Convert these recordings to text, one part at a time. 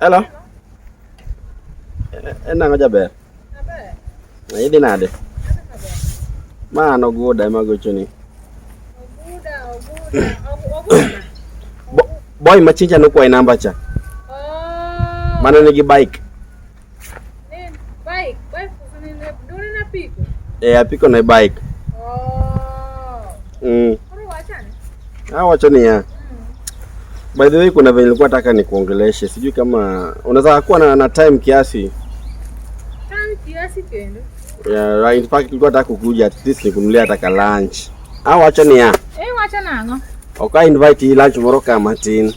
Hello. En nang'o jaber? Maber. Idhi nade? Ma an Oguda ema gochoni. Oguda, Oguda, Oguda. Boy machinja nokwayi namba cha. Oh. Mane nigi bike. Ne, bike, bike ne dole na apiko. Eh, apiko ne bike. Oh. Koro wachane. Awacho niya. By the way, kuna venye nilikuwa nataka nikuongeleshe. Sijui kama unaweza kuwa na time kiasi. Time kiasi kendo. Yeah, right. In fact, nilikuwa nataka kukuja at least nikununulia hata ka lunch. Awacho niya. Eh, wacho nang'o? Ok a invite i lunch moro ka matin.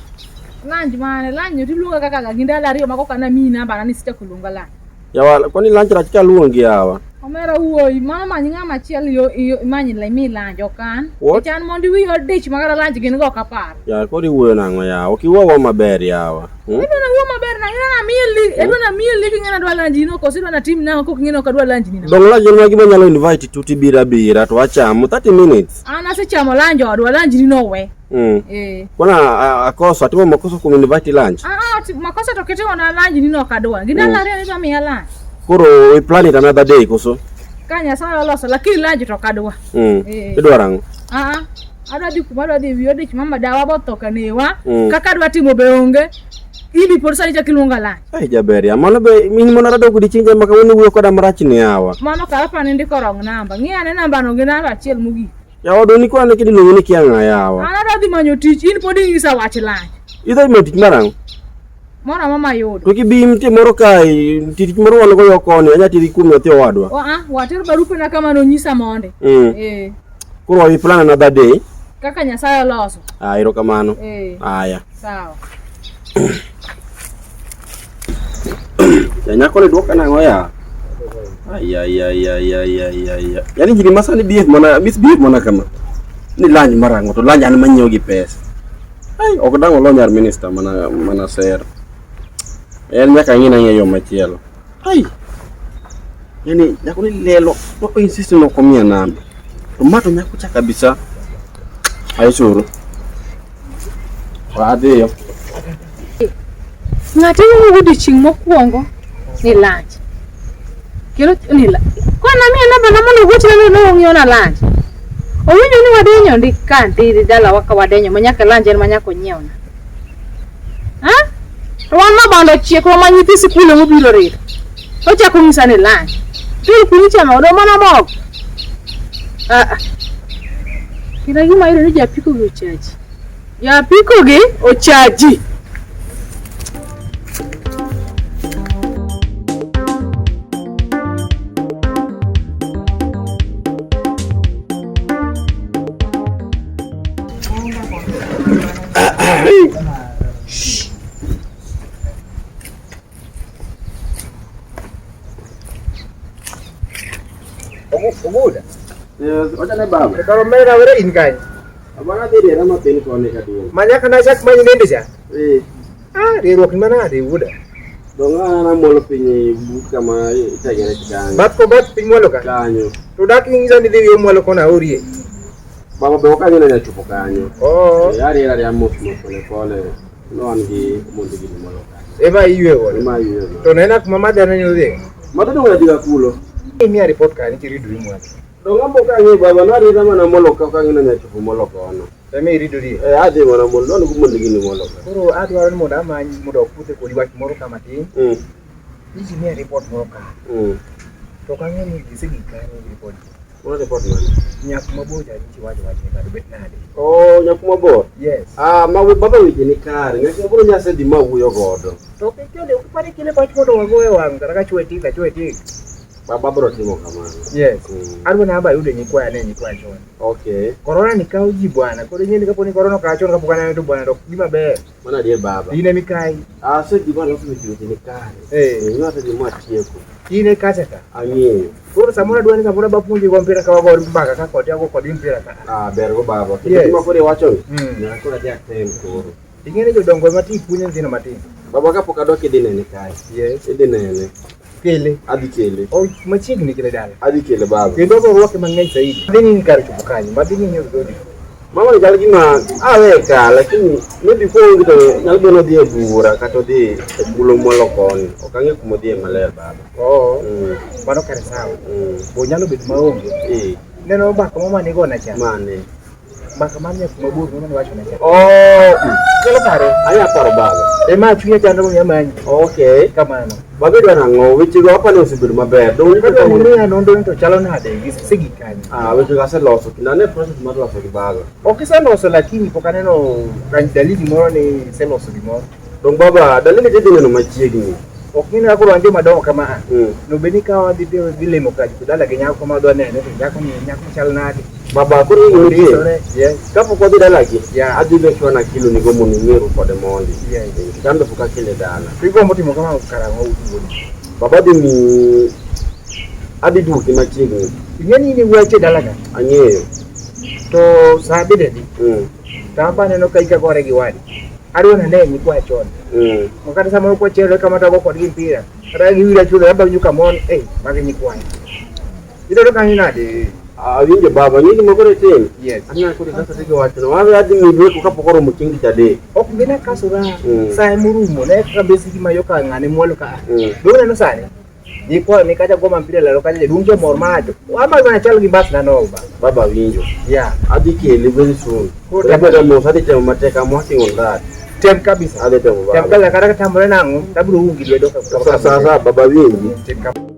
Lunch mane? Lunch tiluonga kaka gi ndalo ariyo ma koka namiyi namba na ni sichako luonga lunch. Yawa, kwani lunch rach kaluongi yawa? Omera wuoyi, mano many ng'ama chielo yo yo imany le mi lunch ok an. What? Chan mondo iwiyi odich ma kata lunch gin go ok apar. Ya, koro iwuoyo nang'o yawa? Ok iwuo awuoya maber yawa. Idwa na wuo maber na idwa na miyi li, idwa na miyi li king'e adwa lunch ni koso idwa na tim nang'o kok ing'e ni ok adwa lunch ni. Dong lunch en gima nyalo invite tu tibiro abira to wachamo 30 minutes. An asechamo lunch odwa lunch ni nowe. Eh. Kwana akoso atimo makosa kuom invite lunch. Ah ah, makosa to kitimo na lunch ni ok adwa. Gi ndalo ariyo idwa miya lunch. Koro we plan it another day koso? Ka Nyasaye oloso lakini lunch to ok adwa. Idwaro ang'o? Ah ah. Adwa dhi kuma adwa dhi wiya odich mama dawa botho kanewa. Kaka adwa timo be onge. Ili pod sani chak iluonga lunch. Ai jaber ya. Mano be in mana rado kodi chinja ma kawuono wuoyo koda marach ni yawa. Mano kara pani ndiko wrong namba. Ng'i ane namba no gi namba achiel mogik. Yawa do ni kwana kidi luongo ni kia ng'a yawa. An adwa dhi manyo tich, in pod inyisa wach lunch. Idhi manyo tich mar ang'o? Moro amora mayudo. To kibi nitie moro kae, tich moro wan go yo koni, anya tiri kuom nyathi owadwa. Ah, water barupena kama nonyisa monde. Eh. Koro we plan another day. Kaka Nyasaye oloso. Ah, erokamano. Eh. Aya. Sawa. Ya nyako ni duoka nang'o ya? Ai ai ai ai ai ai ai. Yaani gini masani behave mana misbehave mana kama. Ni lunch mar ang'o to lunch an manyiewo gi pesa. Ai ok dang' olo nyar minister mana mana ser. En nyaka ang'i nang'e yo machielo. Ai. Yaani nyako ni lelo to insist ni ok omiya namba. To ma to nyako cha kabisa. Ai suru. Adhiyo. Ng'ate wuoyo odiochieng' mokwongo ni lunch. Kendo ni lunch. Koro namiye namba na mondo ogochna ni nong'iew na lunch. Owinjo ni wadenyo ndi ka ndi dalawa ka wadenyo ma nyaka lunch en ma nyaka onyiewna. Ha? To wan ma bando ochiek wa ma nyithi sikul emobiro rito. Ochako nyisa ni lunch. To kuni chamo odo mana mogo. Ah ah. Kendo gima ayudo ni japiko gi ochaji. Japiko gi ochaji. Oguda. Wachane baba. Koro mera were in kanye? Abana dhi riera matin koni kaduong'. Manyaka nachak manyi nende cha. Eh. Ah, rieruok ni manade wuoda. Dong' an amolo piny e but kama itegere kanyo. Bath ko bath piny mwalo ka. Kanyo. To dak ing'isa ni dhi yo mwalo kona orie. Baba be ok anyalo nyalo chopo kanyo. Oh. Eh, ariera ariera mos mos pole pole. No an gi omondi gi mwalo kanyo. Ema iywe godo. Ema iywe godo. To nena kuma madhano nyalo dhiye. Madhano wuoda dhiga kulo. Imiya report ka nitie ridori mwalo. Dong' ambo ka ang'eyo baba narita mana molo ka ok ang'eyo ni anyalo chopo molo kono. Ema iridori. Eh, adhi mana molo, nono gi mondo gini molo ka. Koro adwaro ni mondo amany mondo aputhe kodi wach moro ka matin. Nyichi miya report moro ka. To ok ang'eyo ni gisegik kanyo gi report. Mano report mane? Nyaku mabor cha nyichi wacho wach ni kado bet nade. Oh, nyaku mabor? Yes. Ah, ma baba weche ni kare. Nyaku mabor nyasedhi ma wuoyo godo. To kikele ok pare kile pach mondo wagoye wang' kata ka chwe tik achwe tik. Baba bro timo kamano. Yes. Adwa na aba yude nyikwaya ne nyikwaya chon. Okay. Corona ni kawo ji bwana. Koro ing'e ni kapo ni corona okawa chon kapok aneno to bwana to gima ber. Mano adier baba. In ema ikayi. Asedhi ma loso weche weche ni kare. Eh. Ng'ato dhi ma tieko. In e kacha ka. Ang'eyo. Koro samoro adwa ni samoro abapuonji go mpira ka wago mbaka ka kod ago kod mpira ka. Ah, ber go baba. Kendo Yes. gima koro iwacho ni. Nyaka koro adhi atem koro. Ing'e ni jodongo ema ti puonjo nyithindo matindo. Baba kapok adok idhi nene kae. Yes. Idhi nene. Kele. Adhi kele. O machiegni kele dala. Adhi kele baba. Kendo obiro rwake mang'eny zaidi. Adhi nini kar chopo kanyo, madhi nini odhi. Mama ni chal gima awe ka lakini maybe koonge to nyalo bedo ni odhi e bura kata odhi e kulo mwalo koni. Ok ang'e kuma odhiye maler baba. Oo, Mm. mano kare sawa. Mm. Bo nyalo bedo maonge. Eh, Neno mbaka mo mane igona cha. mane. Mbaka mar nyathi mabor mo mane iwachona cha. Oh, Nyalo pare. anya paro baba. Ema chunya chando momiyo amanyi. Okay. Kamano. Baba idwaro ang'o? Wechego apa ni osebedo maber. Dong' Adwa ni miya nonro ni to chalo nade gisegik kanyo. Ah, wechego aseloso kendo ane process mar loso gi baba. Ok iseloso lakini pok aneno dalili moro ni iseloso gimoro. Dong' baba, dalili tidhi neno machiegni. Ok ng'e ni koro wan joma dongo kama a. Mm. Nobed ni ka wadhi dhi limo ka to dala gi nyako kama wadwa nene to nyako ni nyako chal nade. Baba, koro ing'e nitie. Ondisore. Yes. Kapok wadhi dalagi, Yeah. adhi make sure nakilo nigo mondo ing'eru kode mondi. Yes. Kitambe pok akele dala. To igombo timo kama karang'o wuon. Baba dhi mi adhi duoki machiegni. Ing'e ni in e wuoche dala ka. Ang'eyo. To sa bende dhi. Mm. To an be aneno ka ikagore gi wadi. Adwa nane nyikwa chon. Mm. Ma kata samoro kwachielo kama to ago kodgi mpira. Kata giwira chulo aba nyuka mon, eh, magi nyikwaya. Idwaro kanyo nade? Awinjo baba, ng'e gima koro itim. Yes. Aneno koro kaka tidhi wachono. Wadhi adhi mi dweko kapok oromo chieng' tich adek. Ok gina kasora. Mm. Sa emorumo, ne kaka besi gima yoka ng'ane mwalo ka. Mm. Dong neno sani. Nyikwa ni kacha goma mpira lero kacha jaduong' cha mor macho. Ama mana chal gi bas na no ba. Baba winjo. Yeah. Adhi kele very soon. Koro Koro mos adhi temo matek, I'm working on that. Tem kabisa. Adhi temo Tem baba. kabisa kata katamore nang'o, tabiro ungi lwedo ka. Sa sa sa baba winji. Tem kabisa.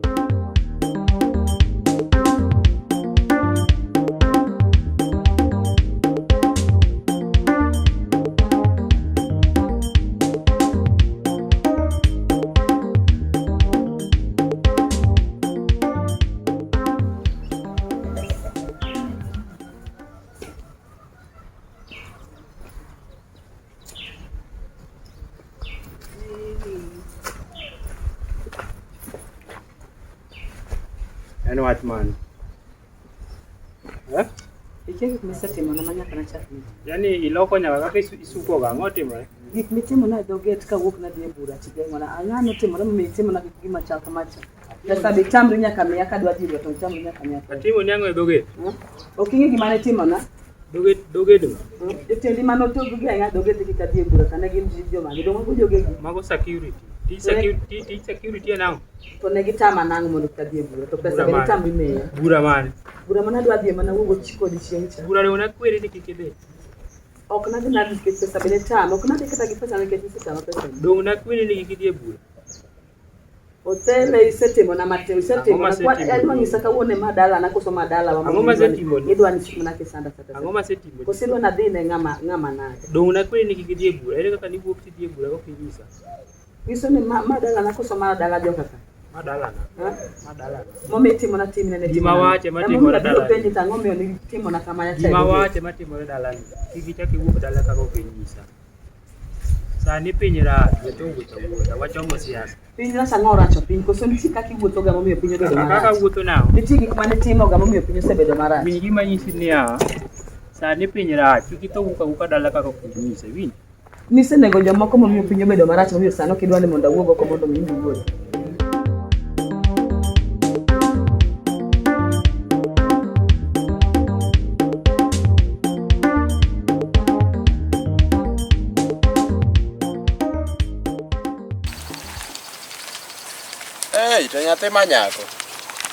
En wach mane? Eh? Ikia gik misetimona ma nyaka nachak winjo. Yaani iloko nyaka kaka isuko ga, ang'o timore? Gik mitimona e dho gate kawuok nadhi e bura tigeng'ona. Ang'o notimore momiyo itimona gik gima chal kamacha? Pesa be itamri nyaka miya kadwa dhi to itamri nyaka miya. Atimo ni ang'o e dho gate? Ok ing'e gima ne itimona? Dho gate, dho gate ma? Jotendi mane otoggi ahinya e dho gate kik adhi e bura ka ne gin jomage. Donge mago jogegi? Mago security. Tij security, tij security en ang'o? To ne gitama nang'o mondo kik adhi e bura to pesa Bura be mane? nitamri miya. Bura mane? Bura mane adwa dhiye mana wuogo kodi chieng' cha. Bura donge nakweri ni kik idhi. Ok nadhi nadhi nikech pesa be ne tama. Ok nadhi kata gi pesa nikech isetama pesa ni. Donge nakweri ni kik idhi e bura. Othele isetimona matin, isetimona. Ang'o masetimo? Adwa nyisa kawuono ema dalana koso ma dalawa. Ang'o masetimoni? Idwa ni mana kisanda kata. Ang'o masetimoni? Koso idwa nadhi ne ng'ama ng'ama nade. Donge nakweri ni kik idhi e bura. Ere kaka niwuok tidhi e bura kok inyisa? Nyiso ni ma dalana koso ma dala joka ka. Ma dalana. Ha? Ma dalana. Momiyo itimona timne ne Gima timona. wache matimore Emomiyo abiro dalani. penji to ang'o miyo nitimona kamano cha e Gima dho gate? wache matimore dalani. Kik ichak iwuok dala kaka ok inyisa. Sani piny rach, wuotho wuotho awuotha, wachomo siasa. Piny rach ang'o oracho piny koso nitie kaka iwuothoga momiyo piny obedo Kaka marach. awuotho now, Nitie gik mane itimoga momiyo piny osebedo marach. winj gima anyisi niya, sani piny rach, kik itho wuok awuoka dala kaka ok inyisa, iwinjo? Nisenego jomoko momiyo piny obedo marach momiyo sani ok idwa ni mondo awuog oko mondo mi iwuoth. Ei, to nyathi ma nyako.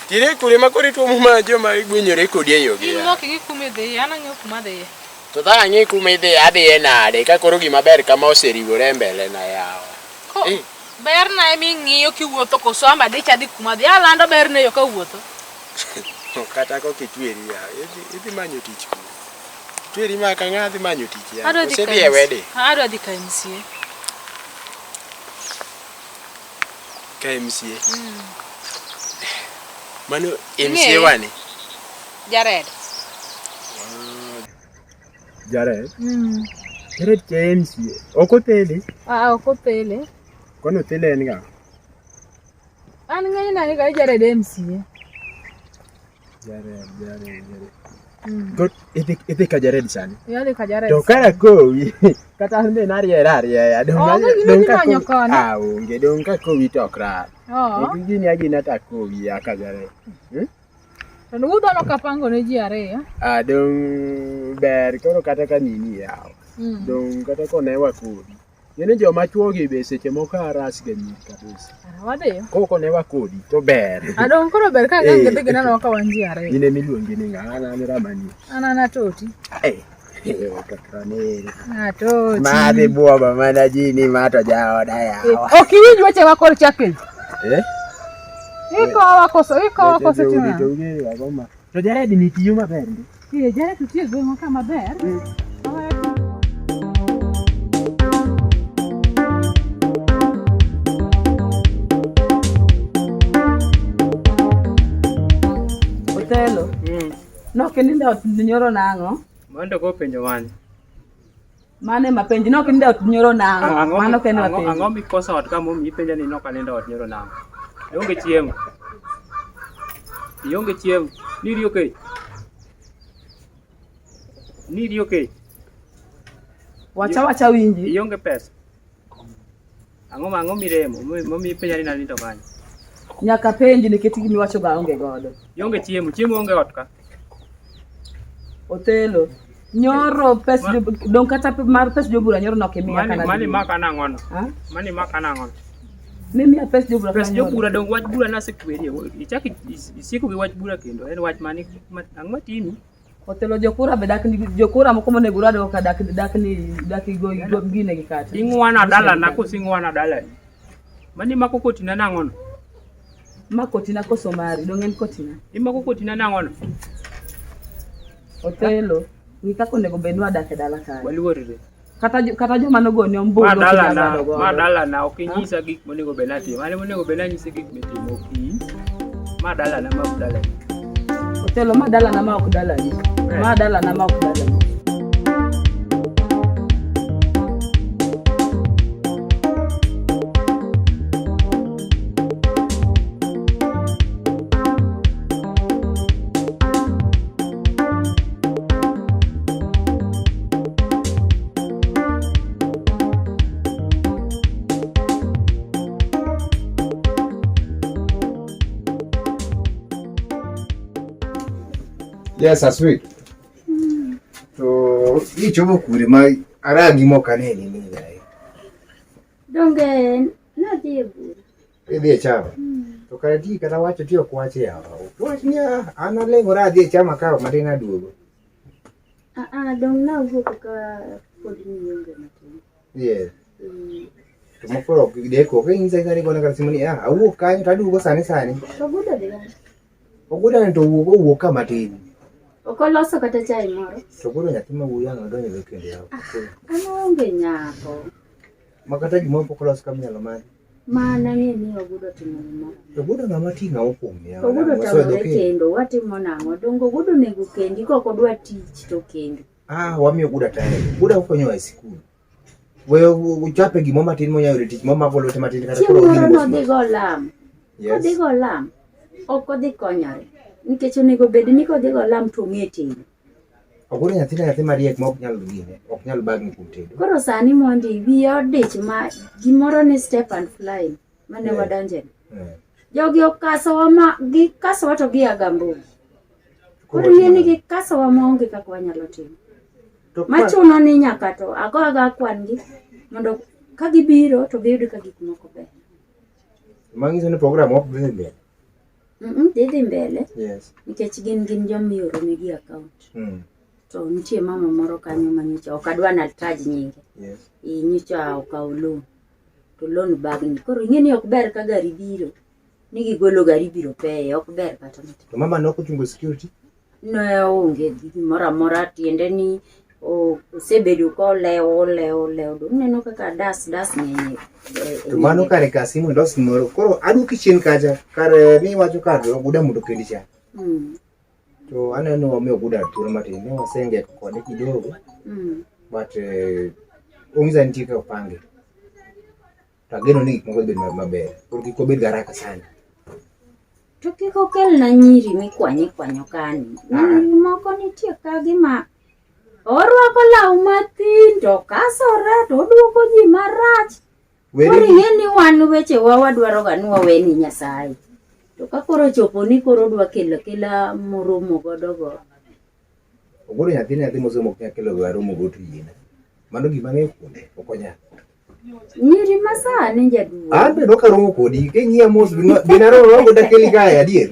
Tire kure ma koro ituomo mana joma igwenyore kodi e yo gi. In mok ing'i kuma idhiye, an ang'eyo kuma adhiye. To dha ang'e kuma idhiye, adhiye nade ka koro gima ber kama oseriwore e mbele na yawa. Ko Eh. berna ema ing'iyo kiwuotho koso amba dich adhi kuma adhi. Alando berne yo kawuotho. Kata kok itweri ya, idhi manyo tich kure. Itweri ma ka ng'a dhi manyo tich ya. Adwa dhi Koso ka idhi e wedding? Adwa dhi ka MCA. Ka MCA. Mano MCA Ing'eye? wani? Jared. Jared. Jared cha MCA. Ok othele. Ah, ok othele. Kono othele en ng'a? An ng'enyne ang'e ka Jared MCA. Jared, Jared, Jared. Koro idhi ka Jared sani. Idhi ka Jared. To kara kowi kata an be nariera arieya. Onge gima idhi manyo koni. Ah, onge dong' ka kowi to ok rach. Oh. Ok gini agina to akowi ya ka Jared. To udhono kapango ne ji ariyo. Ah, dong' ber koro kata ka nini yawa. Dong' kata konewa kodi. Ng'eni joma chuogi be seche moko aras ga nyiri kabisa. Ara wadhiyo. Koko newa kodi to ber. Adong' koro ber ka Eh. gange dhi gineno ka wan ji ariyo. In ema iluongi ni ng'a? An an Ramani. An an atoti. Eh, kakranere. Atoti. Madhi buogo mana ji ni ma to jaoda yawa. Ok iwinj weche ma kor chake. Eh? Ikowa koso ikowa koso Weche timo. joodi to ung'eyo ang'o ma. To Jared ni tiyo maber ndi. Eh, Jared to tiyo e gweng'wa ka maber. Otelo. Nok inindo ot nyoro nang'o? Mondo ko penjo mane? Mano ema penji. Nok inindo ot nyoro nang'o? Ang'o Mano kende ang'o wapenjo. ang'o mikoso ot ka momiyi ipenja ni nok anindo ot nyoro nang'o? Ionge chiemo. Ionge chiemo. Niriyo kech. Niriyo kech. Wacha wacha winji. Ionge pesa. Ang'o ang'o miremo momiyi ipenja ni nanindo kanye? Nyaka penji nikech gima iwacho ga onge godo. Ionge chiemo, chiemo onge ot ka. Otelo. Nyoro pes dong kata mar pes jobura nyoro nok imiya Mani kana. mani maka nang'o no? Ha? Mani maka nang'o no? Nimiya pes jobura Pes kana nyoro. jobura dong wach bura nasekwerie. Ichak isieko gi wach bura kendo. En wach mane ang'o matimi? Otelo jokura be dak ni jokura moko monego urad go ka dak dak ni dak go go gine gi kata. Ing'wana dalana koso ing'wana dalani? Mani mako kotina nang'o no? Ma kotina koso mari dong en kotina. Imako kotina nang'o no? Otelo. Ng'i kaka onego bed ni wadak e dala kae. Waluorre. Kata kata joma nogoni ombulu Ma ok inyal dalana, rado godo. ma dalana ok inyisa gik monego bed natimo. An monego bed nanyisi gik mitimo ok in. Ma dalana ma ok dalani. Otelo ma dalana ma ok dalani. Ma dalana ma ok dalani. Yes, Aswit. To ichopo kure ma arangi mok aneni ni yaye. Donge nadhi e bura. Idhi e chama. To kare ti kata wacho ti ok wach yawa. Ok wach ni ah, an alengora adhi e chama ka matin aduogo. Ah, ah, dong nawuok ka pod nionge matin. Yes. Mm. To mokoro ok deko ok inyisa kata igona kata simu ni ah awuok kanyo to aduogo sani sani. To Ogudo dhi kanye? Ogudo ni to owuok owuok ka matin. Ok oloso kata chai moro. To Ogudo nyathi ma wuoyi ang' odonjo e kendo yawa. An aonge nyako. Ma kata gimoro pok olos ka minyalo madhi. Mana ng'e ni Ogudo timo gimoro. To Ogudo ng'ama ti ng'ama opong' yawa. Ogudo Wasoyo tamore dho kendo. kendo, watimo nang'o? Donge Ogudo onego kendi kok odwa tich to kendo. Ah, wamiyo Ogudo time. Ogudo okonyowa e sikul. Weyo uchape gimoro matin monyalo yudo tich momako lwete matin kata Chieng' koro moro odhi mos nodhi mos. go lam. Yes. Kodhi go lam, ok odhi konyore. Nikech onego bed ni kodhi go lam to ong'e tedo. Ogudo nyathina nyathi mariek ma ok nyal gine, ok nyal bagni kuom tedo. Koro sani mondi wiya odich ma gimoro ni step and flying mane Yeah. wadonjeno. Eh. Jogi okasowa ma gikasowa to gia Gambogi. Koro Koro ing'e ni watimo nang'o? gikasowa maonge kaka wanyalo timo. To kwa- Machuno ni nyaka to ago aga kwan gi mondo ka gibiro to giyud ka gik moko ber. Manyiso ni program ok dhi mbele. Dhi dhi mbele Yes. nikech gin gin jomioro negi account. Mm. To nitie mama moro kanyo manyocha ok adwa nataj nyinge. Yes. Nyocha okawo loan to loan bagni. Koro ing'e ni ok ber ka gari biro ni gigolo gari biro peye ok ber kata matin. To mama ne ok ochungo security. Ne onge gi gimoro amora tiende ni osebedo kolewo olewo olewo. Dong ineno kaka das das ng'eny e To mano nyinge. kare ka simu ndos gimoro. Koro aduoki chien kacha. Kare miwacho kar Oguda mondo okendi cha. To aneno ni wamiyo Oguda thuolo matin. Ne wasenge kode kidogo. But ong'isa nitie kaka opange. To ageno ni gik moko dhi bedo maber. Koro kik wabed gi haraka sana. To kik okelna nyiri mikwanyo ikwanyo kani. Nyiri moko nitie ka gima orwako law mathin to kasore to oduoko ji marach. Koro ing'e ni wan wechewa wadwaroga ni wawe ni Nyasaye. To ka koro ochopo ni koro odwa kelo akela moromo godo go. Ogolo nyathi nyathi mosomo ok nyal kelo go aromo go to yiena. Mano gima ang'eyo kuome, ok onyal. Nyiri ma sani jaduong'. An be nok aromo kodi, king'iya mos be naromo romo dakeli kae adier.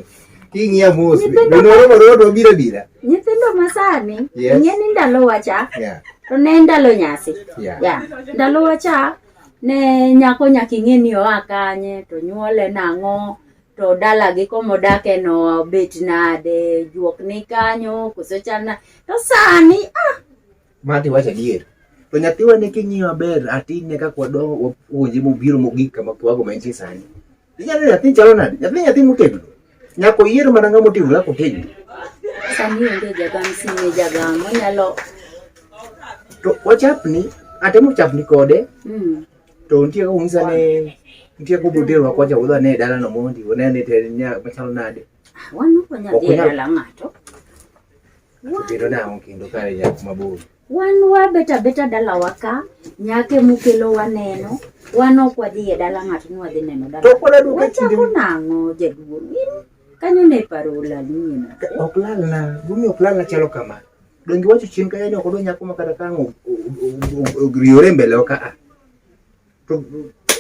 King'iya mos be naromo romo to wabiro abira. Nyithindo ma sani, Yes. ing'e ni ndalowa cha Yeah. to ne ndalo nyasi. Yeah. Yeah. Ndalowa cha ne nyako nyaka ing'e ni oa kanye to nyuole nang'o to dalagi komodake no bet nade juok ni kanyo koso chal na to sani ah Mati wacho adier. To nyathiwa ne king'iyo maber atinne kaka wadongo wapuonje mobiro mogik kama kiwango ma entie sani. Inyalo nyathi chalo nade? Nyathi nyathi motegno. Nyaka oyier mana ng'ama otegno kaka otegno. Sani onge jagam sime jagam onyalo To wachapni, atemo chapni kode mm. to nitie kaka onyisa ni nitie kaka obiro terowa kocha wadhi wane e dalano mondi wane ni to en nya machalo nade. Wan ok wanyal Ok dhi e onyal- dala ng'ato. To kendo nang'o kendo kare nyako mabor. Wan wabet abeta dalawa ka, nyake mukelo waneno, wan ok wadhi e dala ng'ato ni wadhi neno dala. To pod aduoke kinde- Wachako nang'o jaduong'? In kanyo ne paro olalni na. Ok lalna, gimomiyo ok lalna chalo kama. Donge iwacho chien kanyo ni ok odwa nyako ma kata ka ang' oriwore mbele wa ka a. To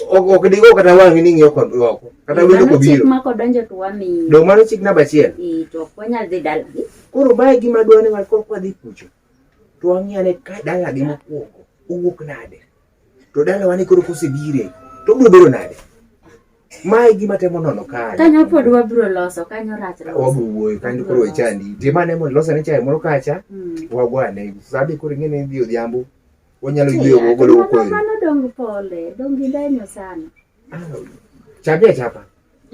ok digo kata wang'i ni ing'iyo kod oko. Kata wendo Mano chik kobiro. ma kodonjo to wamiyo. Dong' mano chik namba achiel. Ee, to ok wanyal dhi dalagi. Koro mae gima adwa ni koro kwadhi kucho. To wang'i ane ka dalagi mokwongo owuok nade. To dalawa ni koro kosebire to obiro bedo nade. Mae gima temo nono kae. Kanyo pod wabiro loso, kanyo rach loso. Wabiro wuoyo kanyo koro wechandi. Tim ane mondo ilosane chae moro kacha. Wagwane. Sabi koro ing'e ni idhi odhiambo. Wanyalo yweyo wagolo Mano koyo. mano dong pole, dong idenyo sana. Chapi achapa.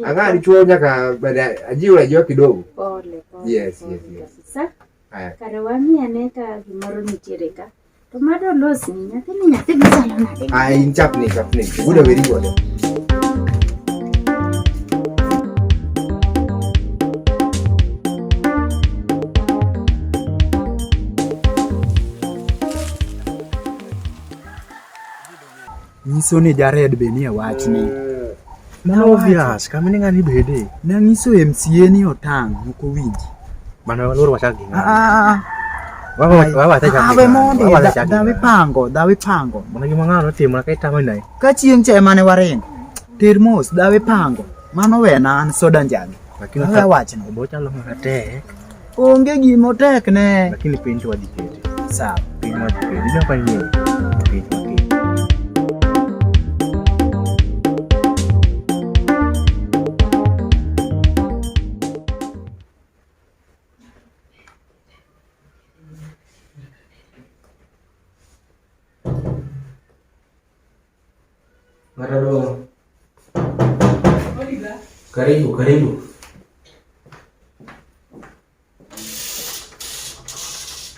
Ang'a dichuo nyaka bende ajiw ajiwa kidogo. Pole, pole. Yes, pole yes, yes. kabisa. Haya. Kare wang'i ane ka gimoro nitiere ka. To mado losni, nyathini nyathi machalo nade? Ai in chapni chapni. Buda weri godo. Nyiso ni Jared be nie wachni. Mano obvious, kama ni ng'ani bede. Nang'iso MCA ni otang' ok owinji. Bana walor wachak gi Ah, ah, ah. Wawacha chak Ah, gi we ng'ani, mondi, wawacha chak gi dhawi ng'ani. pango, dhawi pango. Mana gima ng'ano otimo ka itamo ni. Ka chieng' cha ema ne waringo. Ter mos, dhawi pango. Mano wena an soda njagi. Lakini Awe wachno. Obo chalo ng'ama tek. Onge gima otek ne. Lakini piny to wadhi kete. Sawa. Piny wadhi kete. Ineno ka ing'eyo. Piny wakete. Maraduong'. Karibu, karibu.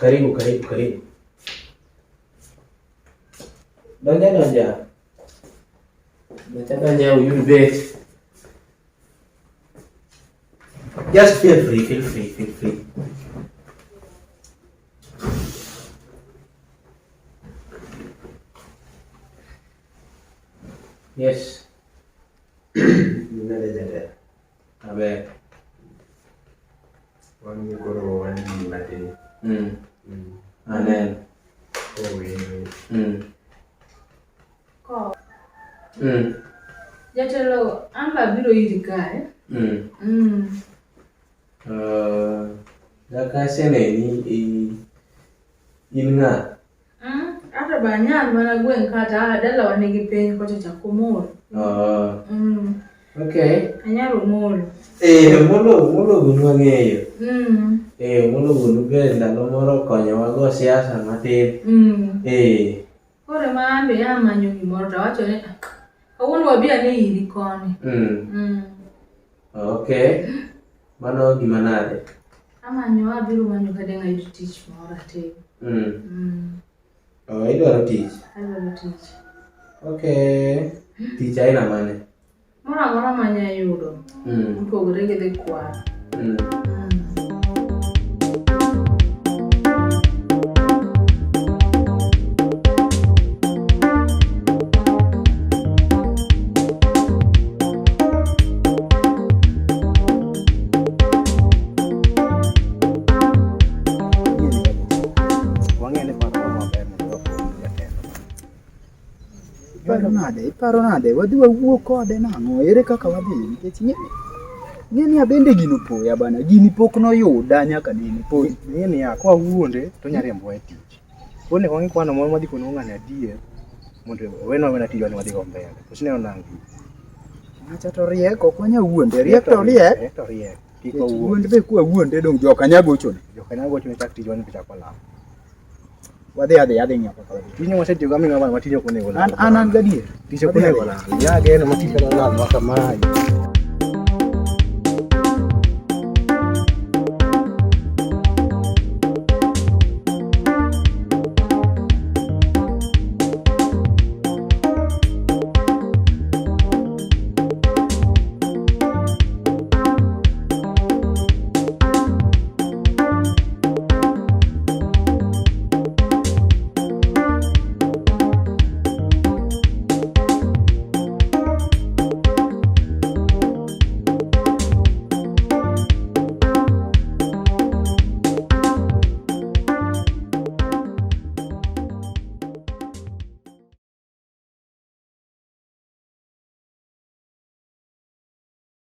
Karibu, karibu, karibu. Donja, donja. Donja, donja, uyud bet. Just feel free, feel free, feel free. Yes. Nade jatelo. Aber. Wan gi koro wan gi matin. Amen. Koro wendo. Jatelo, an be abiro iri kae. Kaka aseneni in ng'a? Ata be anyal mana gweng' kata ah, dalawa nigi piny kocha cha Komoro. Okay. Anyalo Omolo. Eh, Omolo, Omolo wuonu ang'eyo. Eh, Omolo wuonu be ndalo moro okonyowa go siasa matin. Eh. Koro ema an be amanyo gimoro to awacho ni "Ah, kawuono wabi ane iri koni. Okay. Mano gima nade? Amanyo abiro manyo ka dang' ayud tich moro atim. Oh, idwaro tich? Adwaro tich. Okay. Tich aina mane? Moro amora ma anya yudo. Mopogore gi dhi kwayo. Wang'e ni paro maber mondo wapuonj jatelo. Iparo nade? Iparo nade? Wadhi wawuo kode nang'o? Ere kaka wadhi? Nikech ing'e ni abende gino poya bana. Gini pok noyuda nyaka nene. Pod. Ing'e niya, kwa wuonde to onya riembowa e tich. Koro onego wang'i kwano moro madhi kono ng'ani adier mondo owenwa awena tijwa ni wadhi go mbele. Koso ineno nang'o? Ng'acha to riek, ok wanya wuonde. Riek to riek. Riek to riek. Kik Nikech wawuond. wuond be kwa wuonde dong' joka nya gochone. Joka nya gochone chak tijwa ni be chak walal. Wadhi adhi adhi ng'iyo kaka wadhi. Tijni wasetiyo ga ming'a bana ma tijni ok onego lal. An an gadier. Tich ok onego lal. Ya geno ma tich kata lal ma kamae.